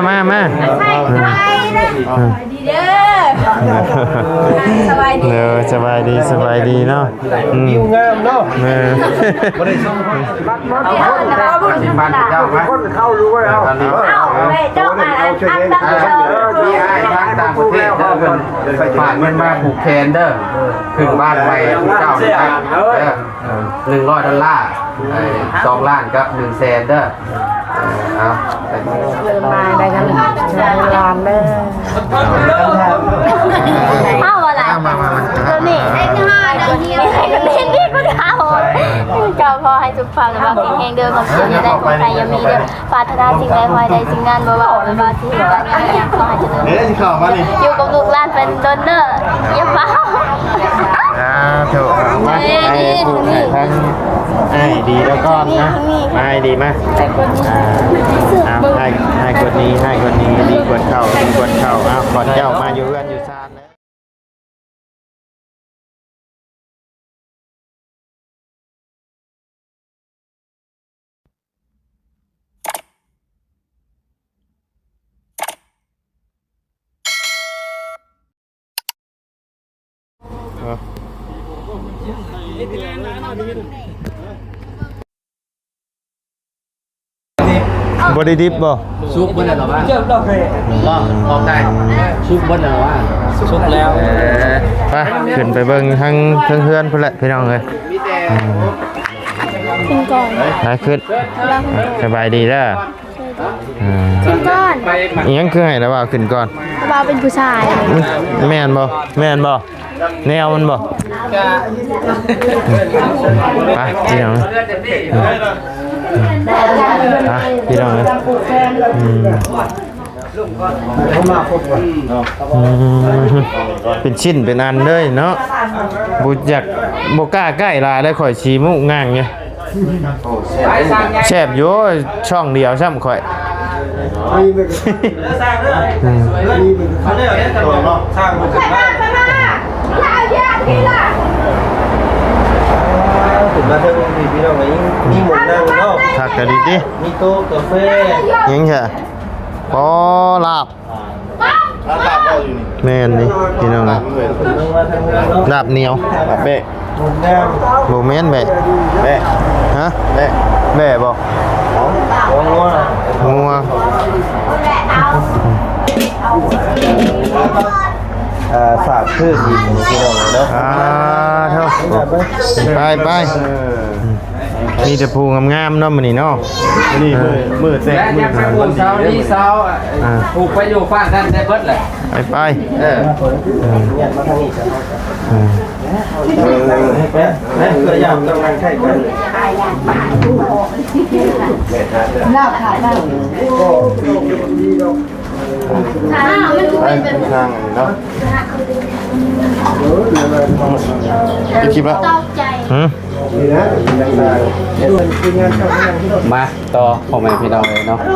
ມາ ມາ ສະບາຍດີເດີ ສະບາຍດີ ເດີ ສະບາຍດີ ສະບາຍດີເນາະ ອືມ ວິວງາມເນາະ ເອີ ບໍ່ໄດ້ຊົມ ເອົາ ເອົາບຸນ ເອົາບຸນ ເອົາບຸນ ຄົນເຂົ້າຢູ່ເວີ້ຍ ເອົາ ເອົາ ເອົາ ເຈົ້າ ເອົາ ເອົາ ມີອ້າຍທາງຕ່າງປະເທດເດີ ເພິ່ນຝາກເງິນມາຜູກແຂນເດີ ຂຶ້ນບ້ານໃໝ່ຄືເກົ່ານີ້ນະ ເອີ ໜຶ່ງຮ້ອຍດອນລາ ໄອ້ ສອງລ້ານກັບໜຶ່ງແສນເດີ ເອີ ເອົາ ເລີ່ມມາໄດ້ກັນຫຼານເດີ ເອົາບໍ່ລະ ມາ ມາ ມາ ຕົວນີ້ ເຈົ້າຂໍໃຫ້ສຸຂະພາບ ແລະ ແຂງແຮງເດີ ຄວາມສຸກຢ່າໄດ້ ຄວາມໄຄຢ່າມີເດີ ປາດຖະໜາສິ່ງໃດ ຂໍໃຫ້ໄດ້ສິ່ງນັ້ນ ບໍ່ວ່າ ບໍ່ວ່າຊິເຮັດການງານຫຍັງ ຂໍໃຫ້ຈະເລີນ ຢູ່ກັບລູກຫຼານໄປດົນເດີ ຢ່າຟ້າວ ສາທຸ ເອົາມາ ໃຫ້ຜູ້ໃຫ້ທັງ ໃຫ້ດີແລ້ວກ່ອນນະ ມາ ໃຫ້ດີມາ ອ່າ ເອົາ ໃຫ້ ໃຫ້ກົດນີ້ ໃຫ້ກົດນີ້ ດີກວດເຂົ້າ ດີກວດເຂົ້າ ເອົາ ຂອນເຈົ້າມາຢູ່ເຮືອນຢູ່ຊານເດີ. ບໍ່ໄດ້ດິບບໍ່? ສຸກເບິດແລ້ວຫວາ? ບໍ່ ອອກໄດ້ ສຸກເບິດແລ້ວຫວາ? ສຸກແລ້ວ ເອີ ໄປ ຂຶ້ນໄປເບິ່ງທາງເທິງເຮືອນພຸ້ນແຫຼະ ພີ່ນ້ອງເອີຍ ອືມ ຂຶ້ນກ່ອນ ໄປຂຶ້ນ ສະບາຍດີເດີ ອືມ ຂຶ້ນກ່ອນ ອີຫຍັງຄືໃຫ້ລະວ່າຂຶ້ນກ່ອນ? ລະວ່າເປັນຜູ້ຊາຍ ແມ່ນບໍ່? ແມ່ນບໍ່? ແນວມັນບໍ່? ໄປ ພີ່ນ້ອງ ໄປ ພີ່ນ້ອງ ອືມ ອືມ ເປັນຊິ້ນເປັນອັນເລີຍເນາະ ບໍ່ຢາກ ບໍ່ກ້າໃກ້ຫຼາຍເລີຍ ຂ້ອຍຂີ້ມູກງ່າງຢູ່. ແຊບຢູ່ ຊ່ອງດຽວຊ້ຳຂ້ອຍ ຂຶ້ນມາເທິງນີ້ພີ່ນ້ອງ ມີໝ່ອງນັ່ງເນາະ ຄັກກະດີຕິ ມີໂຕະກາເຟ ຫຍັງຊະ ອໍ ລາບ ລາບເວົ້າຢູ່ນີ້ ແມ່ນນີ້ພີ່ນ້ອງ ລາບເລີຍ ລາບໜຽວ ລາບແບ້ ບໍ່ແມ່ນແບ້ ແບ້ ຮະ ແບ້ ແບ້ບໍ່ ງົວ ງົວ ອ່າ ສາບຄືນອີກພີ່ນ້ອງເນາະ ອ່າ ເທົ່າ ໄປ ໄປ ເອີ ມີແຕ່ຜູ້ງາມໆເນາະມື້ນີ້ເນາະ ມື້ນີ້ມື້ ມື້ແຕ່ງ ແລະ ມື້ ຍັງໄປຜູ້ສາວນີ້ສາວ ອ່າ ຜູ້ໄປຢູ່ຟາກນັ້ນໄດ້ເບິດແຫຼະ ໄປໄປ ເອີ ເອີ ເອີ ເອີ ເອີ ລາວຂາຍເຫຼົ້າ ໄປທາງນີ້ເນາະ ປິດຄລິບລະ ຫື ມາຕໍ່ພໍ່ແມ່ພີ່ນ້ອງເອີຍເນາະ ເອີ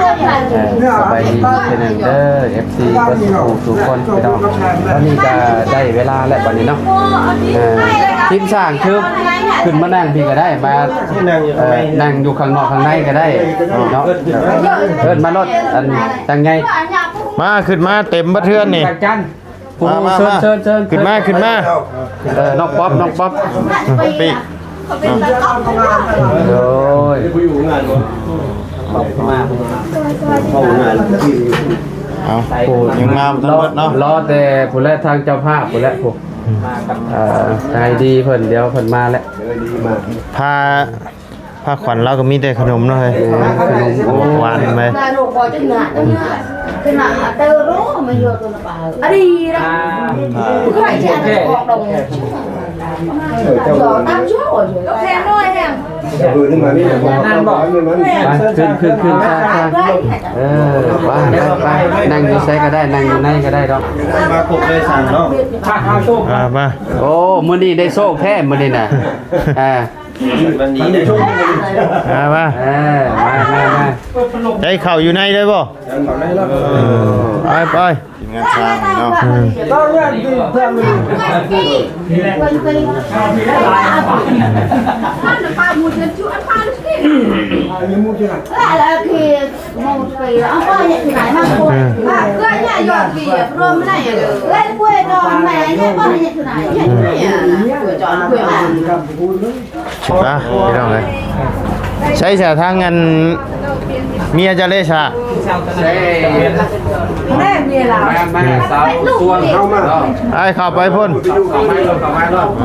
ສະບາຍດີເທື່ອໜຶ່ງເດີ ເອັຟຊີ ເບິດສູ່ທຸກຄົນພີ່ນ້ອງ ຕອນນີ້ກະໄດ້ເວລາແລ້ວບັດນີ້ເນາະ ເອີ ທີມຊ່າງຄືຂຶ້ນມານັ່ງພີ້ກະໄດ້ ມາ ເອີ ນັ່ງຢູ່ຂ້າງນອກຂ້າງໃນກະໄດ້ເນາະ ເອີ້ນມາໂລດ ອັນຈັ່ງໃຫຍ່ ມາ ຂຶ້ນມາເຕັມເບິດເຮືອນນີ້ ຈັນ ມາ ມາ ເຊີນ ມາ ເຊີນ ເຊີນ ຂຶ້ນມາ ຂຶ້ນມາ ເອີ ນ້ອງປັອບ ນ້ອງປັອບ ປີ ໂດຍ ເອົາ ຍັງມາບໍ່ທັນເບິດເນາະ ລໍແຕ່ຜູ້ແລະ ທາງເຈົ້າພາບຜູ້ແລະ ຜູ້ ເອີ ໃຈດີເພິ່ນ ດຽວເພິ່ນມາແຫຼະ ພາ ພາຂວັນລາວກະມີແຕ່ຂະໜົມເນາະເຮີຍ ຂະໜົມ ຂອງຫວານເລີຍ ໄປ ຂຶ້ນ ຂຶ້ນ ຂຶ້ນ ຂຶ້ນ ຂຶ້ນ ເອີ ໄປ ໄປ ໄປ ນັ່ງຢູ່ໃສກະໄດ້ ນັ່ງຢູ່ໃນກະໄດ້ດອກ ມາຄົບເລີຍຊັ້ນເນາະ ອ່າ ມາ ໂອ້ ມື້ນີ້ໄດ້ໂຊກແທ້ມື້ນີ້ນະ ອ່າ ມາ ມາ ເອີ ມາ ມາ ມາ ໃຫ້ເຂົ້າຢູ່ໃນເລີຍບໍ່? ເອີ ໄປ ໄປ ທີມງານຊ່າງເນາະ ອືມ ປາໝູເດີນຈຸອັນປາລູກເກ Ala ki mau supaya apa ya tunai mampu. Apa ya yo bi, belum mana ya. Lain kue don mai ya apa ya tunai. Ya ya. Kue don kue on. ອ່ະ ພີ່ນ້ອງເອີຍ ໃຊ້ສາທາງອັນເມຍເຈົ້າເລີຊາ ແມ່ເມຍລາວ ມາ ມາ ສາວຊວນເຮົາມາ ໄອ້ເຂົ້າໄປພຸ້ນ ເຂົ້າໄປໂລດ ເຂົ້າໄປໂລດ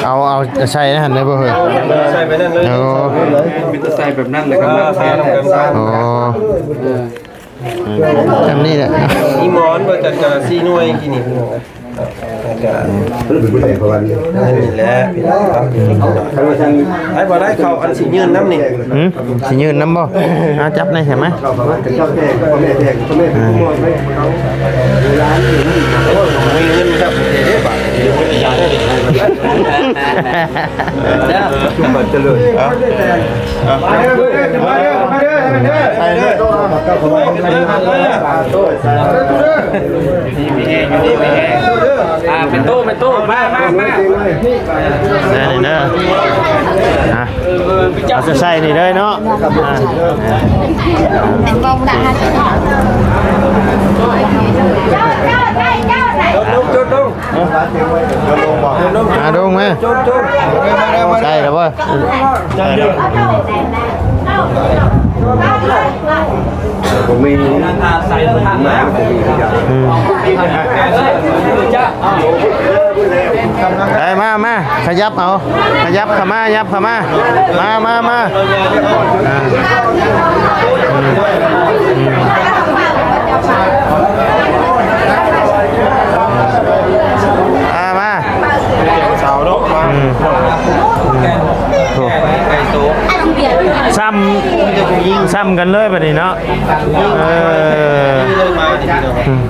ເອົາ ເອົາໃສ່ຫັ້ນໄດ້ບໍ່ເຮີ້ຍ ໃສ່ໄປນັ້ນເລີຍ ໂອ້ ມີແຕ່ໃສ່ແບບນັ້ນແຫຼະ ເອີ ໃສ່ນຳກັນ ໂອ້ ເອີ ຈຳນີ້ແຫຼະ ອີ່ໝອນວ່າຈັດການສີ່ໜ່ວຍກີ້ນີ້ ເພິ່ນວ່າ ແລ້ວກະເພິ່ນເປັນຜູ້ໃດເພາະວ່ານີ້ແຫຼະ ໃຫ້ບໍ່ໄດ້ເຂົ້າອັນຊິຍື່ນນຳນີ້ ຫື ຊິຍື່ນນຳບໍ່ ຫາຈັບໄດ້ໃຊ່ໄໝ ເຂົ້າມາເຈົ້າແທ້ພໍ່ແມ່ແທ້ພໍ່ແມ່ເປັນຜູ້ມອບໃຫ້ເຂົາ ເວລານີ້ ໂອ້ຍ ມີເງິນຄັບເດ້ບາດນີ້ ເອີ ເຈົ້າ ເຈົ້າ ເຈົ້າ ເຈົ້າ ເຈົ້າ ອ່າ ເປັນໂຕ ເປັນໂຕ ມາ ມາ ມາ ໄດ້ເດີ ອ່ະ ເອົາໃສ່ນີ້ເລີຍເນາະ ອ່ະ ຈົດລົງ ຈົດລົງ ອ່າ ລົງມາ ໃສ່ແລ້ວບໍ່ ໃສ່ແລ້ວ ບໍ່ມີ ອືມ ໄດ້ ມາ ມາ ຂະຫຍັບເອົາ ຂະຫຍັບເຂົ້າມາ ຫຍັບເຂົ້າມາ ມາ ມາ ມາ ອ່າ ອືມ ອືມ ອ່າ ມາ ສາວເນາະ ມາ ອືມ ໂອ້ ຊ້ຳ ຊ້ຳກັນເລີຍບັດນີ້ເນາະ ເອີ ອືມ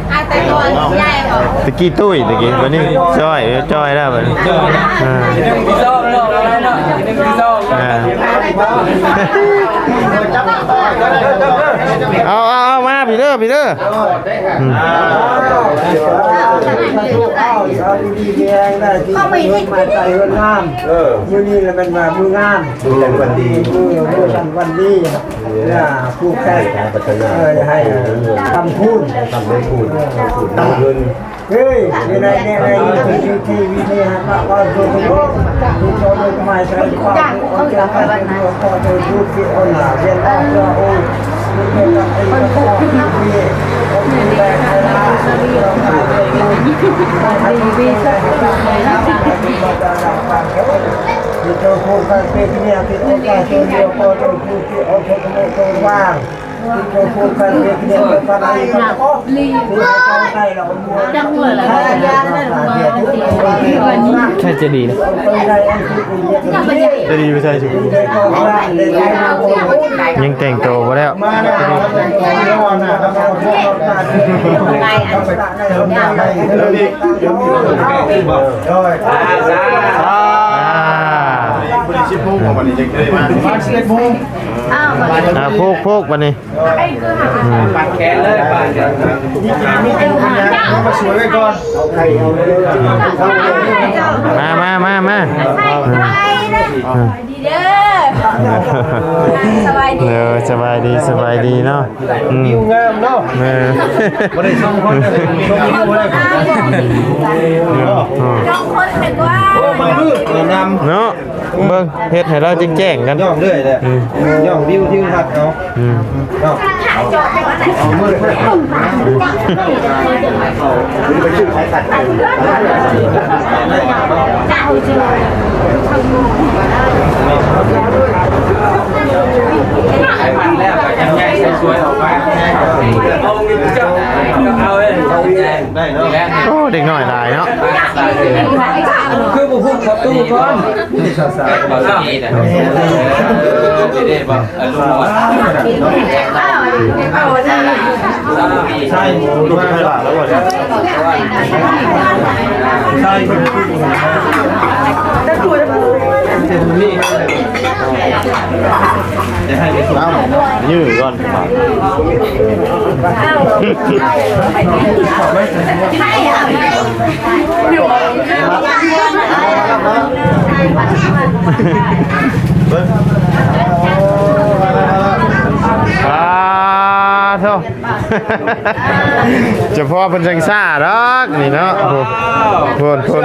ຕະກີ້ຕຸ້ຍ ຕະກີ້ ບັດນີ້ຈ້ອຍ ຈ້ອຍແລ້ວບັດນີ້ ອ່າ ອ່າ ເອົາ ເອົາ ເອົາ ມາ ພີ່ເດີ ພີ່ເດີ ອືມ ເອົາ ເອົາ ເອົາ ເອົາ ດີໆ ມີແຮງໄດ້ທີ່ເກີດມາໃສ່ເຮືອນງາມ ເອີ ມື້ນີ້ລະແມ່ນວ່າມື້ງາມ ມື້ຈັນວັນດີ ມື້ ມື້ຈັນວັນດີ ລະຜູກແຂນ ເອີ ໃຫ້ຄຳຄູນ ຄຳຄູນ ເອີ ຄຳຄູນ ເງິນ ເຮີ້ຍ ຢູ່ໃນ ໃນ ໃນ ຢູ່ທີ່ ຢູ່ທີ່ ຢູ່ທີ່ ຫາກວ່າ ເວົ້າຢູ່ ຢູ່ທີ່ ຢູ່ທີ່ ໝາຍໃສ່ຄວາມ ໃຊ່ຈະດີນະ ຈະດີໄປໃສ່ ຍັງແຕ່ງໂຕບໍ່ແລ້ວ ອ່າ ອ່າ ຜູກ ຜູກ ບັດນີ້ ອືມ ປັດແຂນເລີຍ ບາດນີ້ ມາ ມາ ມາ ມາ ອືມ ດີເດີ ສະບາຍດີ ເອີ ສະບາຍດີ ສະບາຍດີເນາະ ອືມ ວິວງາມເນາະ ເອີ ບໍ່ໄດ້ຊົມຄົນ ຊົມວິວບໍ່ໄດ້ ອືມ ອືມ ເນາະ ເບິ່ງ ເຮັດໃຫ້ລາວແຈ້ງໆກັນ ຍ້ອງເລື້ອຍແຫຼະ ອືມ ຍ້ອງວິວທິວທັດເອົາ ອືມ ເນາະ ໂອ້ ເດັກນ້ອຍຫຼາຍເນາະ ນີ້ກ່ອນ ເອີ ເດ້ບໍ່ ເອີ ລຸງ ໃສ່ ໃສ່ ອ້າວ ຍື້ກ່ອນ ອ່າ ໂທ້ ຈະພໍເພິ່ນຈັ່ງຊ້າດອກນີ້ເນາະ ໂອ້ ໂພນ ໂພນ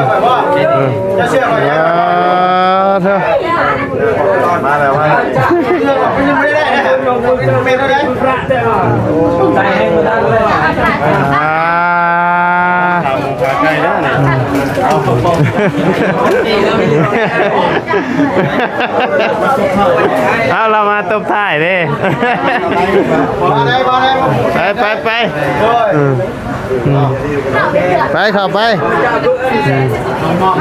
ເອີ ເອີ ເອີ ເທີ ມາແລ້ວ ມາແລ້ວ ອ່າ ຂາໄກ່ເດີນີ້ ເອົາ ເອົາ ລາວມາຕົບທ້າຍເດ້ ໄປ ໄປ ໄປ ເອີ ອືມ ໄປ ເຂົ້າໄປ ອືມ ອືມ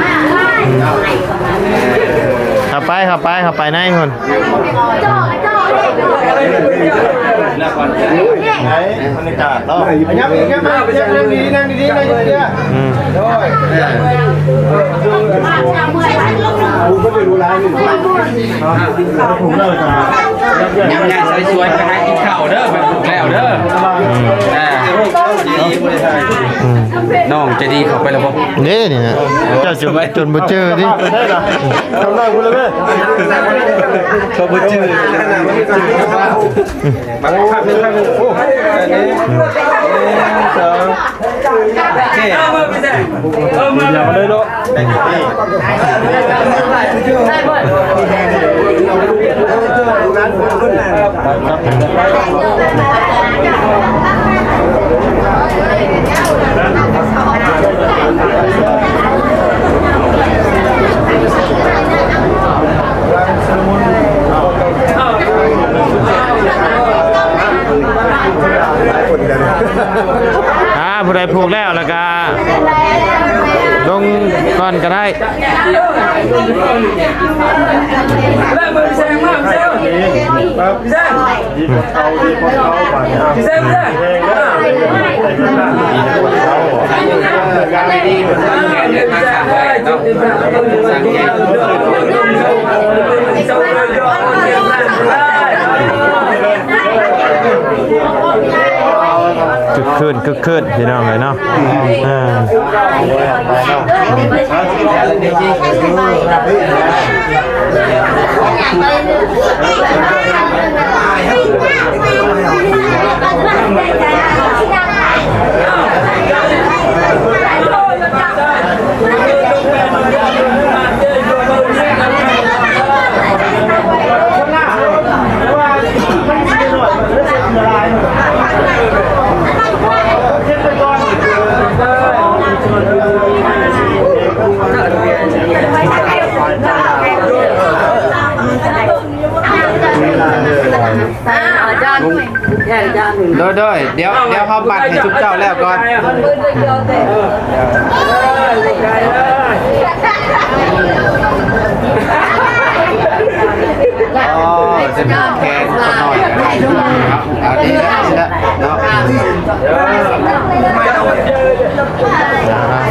ເຂົ້າໄປ ເຂົ້າໄປ ເຂົ້າໄປໃນພຸ້ນ ອືມ ບັນຍາກາດເນາະ ນັ່ງດີໆ ນັ່ງດີໆ ນັ່ງດີໆ ອືມ ໂດຍ ຍາຍສາຍສວຍໄປຫາກິນເຂົ້າເດີ ໄປປຸກແລ້ວເດີ ອືມ ອ່າ ອືມ ນ້ອງໃຈດີເຂົ້າໄປແລ້ວບໍ່ ເດ້ນີ້ນະ ເຈົ້າຈົນ ຈົນບໍ່ຈື່ຕິ ທຳໜ້າພຸ້ນລະເວີຍ ເຂົາບໍ່ຈື່ ມາ ໂອ້ ໜຶ່ງ ສອງ ໂອເຄ ເອົາມາໄປໃສ່ ເອົາມາເລີຍເນາະ ອ່າ ຜູ້ໃດຜູກແລ້ວ ແລ້ວກະລົງກ່ອນກະໄດ້ ຄຶກຄື້ນ ຄຶກຄື້ນ ພີ່ນ້ອງເອີຍເນາະ ອ່າ ຄຶກຄື້ນ ຄຶກຄື້ນ ພີ່ນ້ອງເອີຍເນາະ ອ່າ ອ່າ ອາຈານ ໂດຍ ໂດຍ ດຽວ ດຽວເຮົາບັດໃຫ້ຊຸມເຈົ້າແລ້ວກ່ອນ ອໍ ຈະມີແຂກໜ້ອຍເນາະ ເອົາດີແລ້ວເນາະ ອ່າ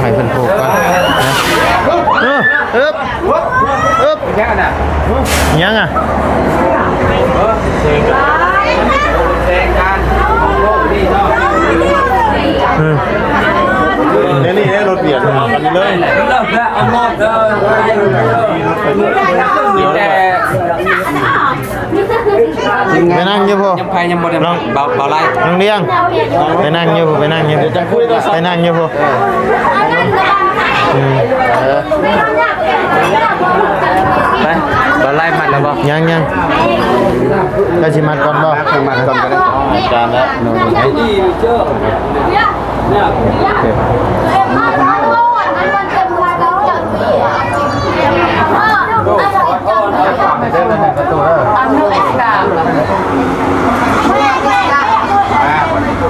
ໃຫ້ເພິ່ນໂພກກ່ອນນະ ເອີ ເອີ. ອຶບ ຫຍັງນະ ຫຍັງອະ ເອີ ແນວນີ້ແຫຼະ ລົດບຽດ ເອົາກັນເລີຍ ໄປນັ່ງຢູ່ພຸ້ນ ຍັງໄຜຍັງບໍ່ໄດ້ ນ້ອງ ເບົາ ເບົາໄລ່ ນ້ອງລຽງ ໄປນັ່ງຢູ່ພຸ້ນ ໄປນັ່ງຢູ່ ໄປນັ່ງຢູ່ພຸ້ນ ອືມ ເອີ ໄປ ບໍ່ໄລ່ມັດແລ້ວບໍ່? ຍັງໆ ໃກ້ຊິມັດກ່ອນບໍ່? ມັດກ່ອນກໍໄດ້ ຈານແລ້ວ ໂດຍ ໂດຍ ໂອເຄ ອ່າ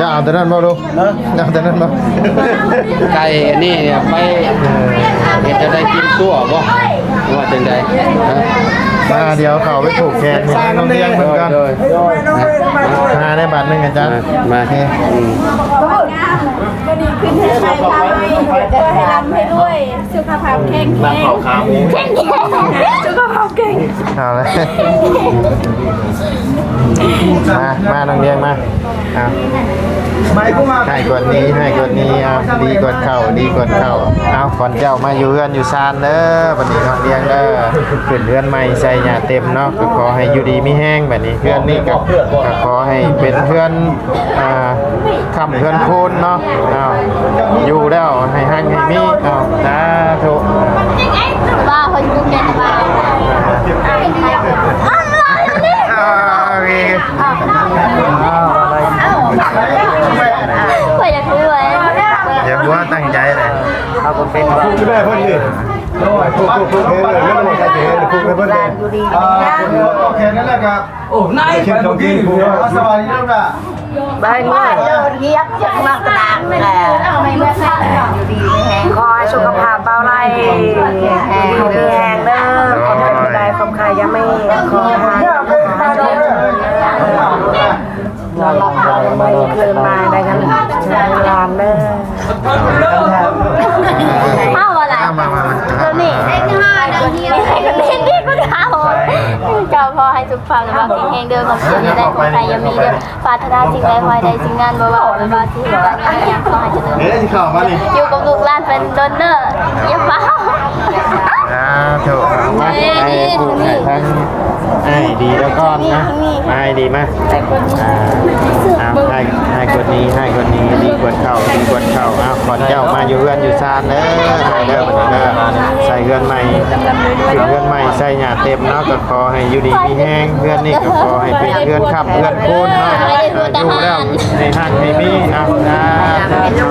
ຈະເອົາໂຕນັ້ນບໍ່ລູກ? ເອີ ເອົາໂຕນັ້ນບໍ່? ໄກ່ອັນນີ້ໄປເຮັດຈັ່ງໃດ ກິນຕົວບໍ່ ວ່າຈັ່ງໃດ? ມາ ດຽວເຂົ້າໄປຜູກແຂນໃຫ້ນ້ອງລຽງເພິ່ນກ່ອນ. ໂດຍ ໂດຍ ມາໄດ້ບາດໜຶ່ງອາຈານ. ມາ ໂອເຄ ອືມ ກໍດີຂຶ້ນໃຫ້ໄວໆ ຂໍໃຫ້ຮ່ຳໃຫ້ລວຍ ສຸຂະພາບແຂງແຮງ ແຂງແຮງ ສຸຂະພາບແຂງ ເອົາລະ ມາ ມາ ນ້ອງລຽງມາ ເອົາ ໃຫ້ກວ່ານີ້ ໃຫ້ກວ່ານີ້ ເອົາ ດີກວ່າເກົ່າ ດີກວ່າເກົ່າ. ເອົາ ຂວັນເຈົ້າມາຢູ່ເຮືອນຢູ່ຊານເດີ ບັດນີ້ນ້ອງລຽງເດີ ຂຶ້ນເຮືອນໃໝ່ໃສ່ຫຍ້າເຕັມເນາະ ກໍຂໍໃຫ້ຢູ່ດີມີແຮງ. ບັດນີ້ເຮືອນນີ້ກໍ ກໍຂໍໃຫ້ເປັນເຮືອນ ອ່າ ຄ້ຳເຮືອນຄູນເນາະ ເອົາ ຢູ່ແລ້ວໃຫ້ຮັ່ງໃຫ້ມີ ເອົາ ສາທຸ. ວ່າເພິ່ນບໍ່ແມ່ນວ່າ ອ່າ ໂອເຄ ຂ້ອຍຢາກຮູ້ເລີຍ ຢ່າຫົວຕັ້ງໃຈເລີຍ ເຮົາກໍເປັນ ຜູ້ແມ່ເພິ່ນນີ້ ຜູ້ ຜູ້ ຜູ້ ຜູ້ເພິ່ນນີ້ ຜູ້ແມ່ເພິ່ນນີ້ ຫຼານຢູ່ດີມີແຮງ ໂອ້ ນາຍ ເຂົມສອງເຂັມ ຜູ້ ສະບາຍດີລູກຫຼ້າ ບ້ານນີ້ ເອີ ຢຽບຈັກໝາກກະດາກ ເອີ ຢູ່ດີມີແຮງ ຂໍໃຫ້ສຸຂະພາບເບົາໄຫຼ ມີແຮງເດີ ຄວາມເຈັບບໍ່ໄດ້ ຄວາມໄຂ້ຢ່າມີ ຂໍໃຫ້ ມາໄດ້ກັນຫຼານເດີ ເອົາວ່າຫຼາຍ ມາ ມາ ມາ ໂຕນີ້ ໃຫ້ຄົນເຫັນດີກວ່າເຂົາ ເຈົ້າຂໍໃຫ້ສຸຂະພາບແຂງແຮງເດີ ຄວາມເຈັບຢ່າໄດ້ ຄວາມໄຂ້ຢ່າມີເດີ ປາດຖະໜາສິ່ງໃດ ຂໍໃຫ້ໄດ້ສິ່ງນັ້ນ ບໍ່ວ່າ ບໍ່ວ່າຊິເຮັດການງານຫຍັງ ຂໍໃຫ້ຈະເລີນ ເດ້ ຊິເຂົ້າມານີ້ ຢູ່ກັບລູກຫຼານໄປດົນໆເດີ ຢ່າຟ້າວ ສາທຸ ມາ ໃຫ້ຜູ້ ໃຫ້ທັງ ອ້າຍດີແລ້ວກ່ອນນະ ອ້າຍດີມາ ອ່າ ເອົາ ໃຫ້ ໃຫ້ກວ່ານີ້ ໃຫ້ກວ່ານີ້ ດີກວ່າເກົ່າ ດີກວ່າເກົ່າ. ເອົາ ຂວັນເຈົ້າມາຢູ່ເຮືອນຢູ່ຊານເດີ ໃຫ້ເດີ ບັດນີ້ເດີ ໃສ່ເຮືອນໃໝ່ ຂຶ້ນເຮືອນໃໝ່ໃສ່ຫຍ້າເຕັມເນາະ ກໍຂໍໃຫ້ຢູ່ດີມີແຮງ ເຮືອນນີ້ກໍຂໍໃຫ້ເປັນເຮືອນຄ້ຳເຮືອນຄູນເນາະ ເອີ ຢູ່ແລ້ວໃຫ້ຮັ່ງໃຫ້ມີ ເອົາ ສາທຸ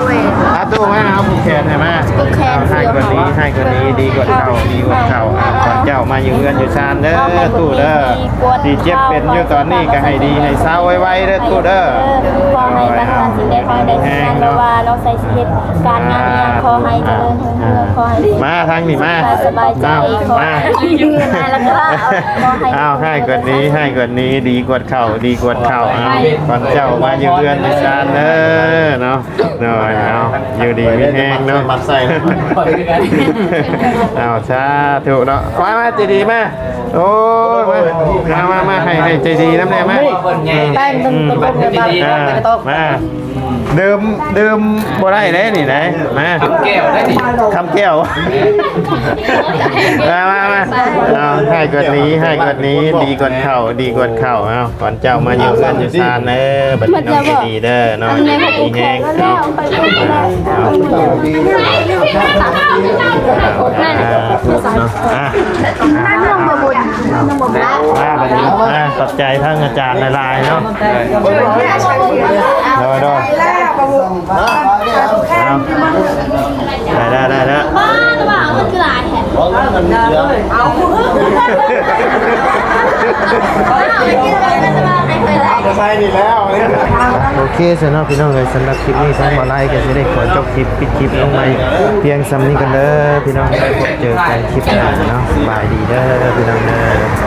ສາທຸ ມາ ເອົາຜູກແຂນໃຫ້ມາ ຜູກແຂນ ໃຫ້ກວ່ານີ້ ໃຫ້ກວ່ານີ້ ດີກວ່າເກົ່າ ດີກວ່າເກົ່າ. ເອົາ ຂວັນເຈົ້າມາຢູ່ເຮືອນຢູ່ຊານເດີ ຕູ້ເດີ ທີ່ເຈັບເປັນຢູ່ຕອນນີ້ກໍໃຫ້ດີໃຫ້ເຊົາໄວໆເດີຕູ້ເດີ ຂໍໃຫ້ປາດຖະໜາສິ່ງໃດຂໍໃຫ້ໄດ້ສິ່ງນັ້ນ ບໍ່ວ່ານ້ອງໃສຊິເຮັດການງານອີ່ຫຍັງ ຂໍໃຫ້ຈະເລີນຮຸ່ງເຮືອງ ຂໍໃຫ້ ມາທາງນີ້ມາ ສະບາຍໃຈ ເອົາ ຂໍໃຫ້ຢູ່ນານແລ້ວກໍ ເອົາ ໃຫ້ກວ່ານີ້ ໃຫ້ກວ່ານີ້ ດີກວ່າເກົ່າ ດີກວ່າເກົ່າ. ເອົາ ຂວັນເຈົ້າມາຢູ່ເຮືອນຢູ່ຊານເດີເນາະ ໂດຍ ເອົາ ຢູ່ດີມີແຮງເນາະ ມັດໃສ່ ເອົາ ສາທຸເນາະ ມາ ມາ ໃຈດີມາ ໂອ້ຍ ມາ ມາ ມາ ໃຫ້ ໃຫ້ໃຈດີນຳແດ່ມາ ໄປ ອືມ ມາ ດື່ມ ດື່ມບໍ່ໄດ້ເດ້ນີ້ນະ ມາ ຄຳແກ້ວໄດ້ນີ້ ຄຳແກ້ວ ມາ ມາ ມາ ເອົາ ໃຫ້ກວ່ານີ້ ໃຫ້ກວ່ານີ້ ດີກວ່າເກົ່າ ດີກວ່າເກົ່າ ເອົາ ຂວັນເຈົ້າມາຢູ່ເຮືອນຢູ່ຊານເດີ ບັດນີ້ນ້ອງໃຈດີເດີ ເນາະ ດີແຮງເນາະ ເອົາ ອ່າ ອ່າ ອ່າ ບັດນີ້ ອ່າ ຂອບໃຈທາງອາຈານຫຼາຍໆເນາະ ໂດຍ ໂດຍ ເອົາ ໄດ້ ໄດ້ ໄດ້ ໄດ້ ໂອເຄ ຊັ້ນເນາະ ພີ່ນ້ອງເອີຍ ສຳລັບຄລິບນີ້ ທາງບ່າວໄລກໍຊິໄດ້ຂໍຈົບຄລິບ ປິດຄລິບລົງໄວ້ພຽງສ່ຳນີ້ກ່ອນເດີ ພີ່ນ້ອງເອີຍ ພົບເຈີກັນຄລິບໜ້າເນາະ ສະບາຍດີເດີ ພີ່ນ້ອງເດີ.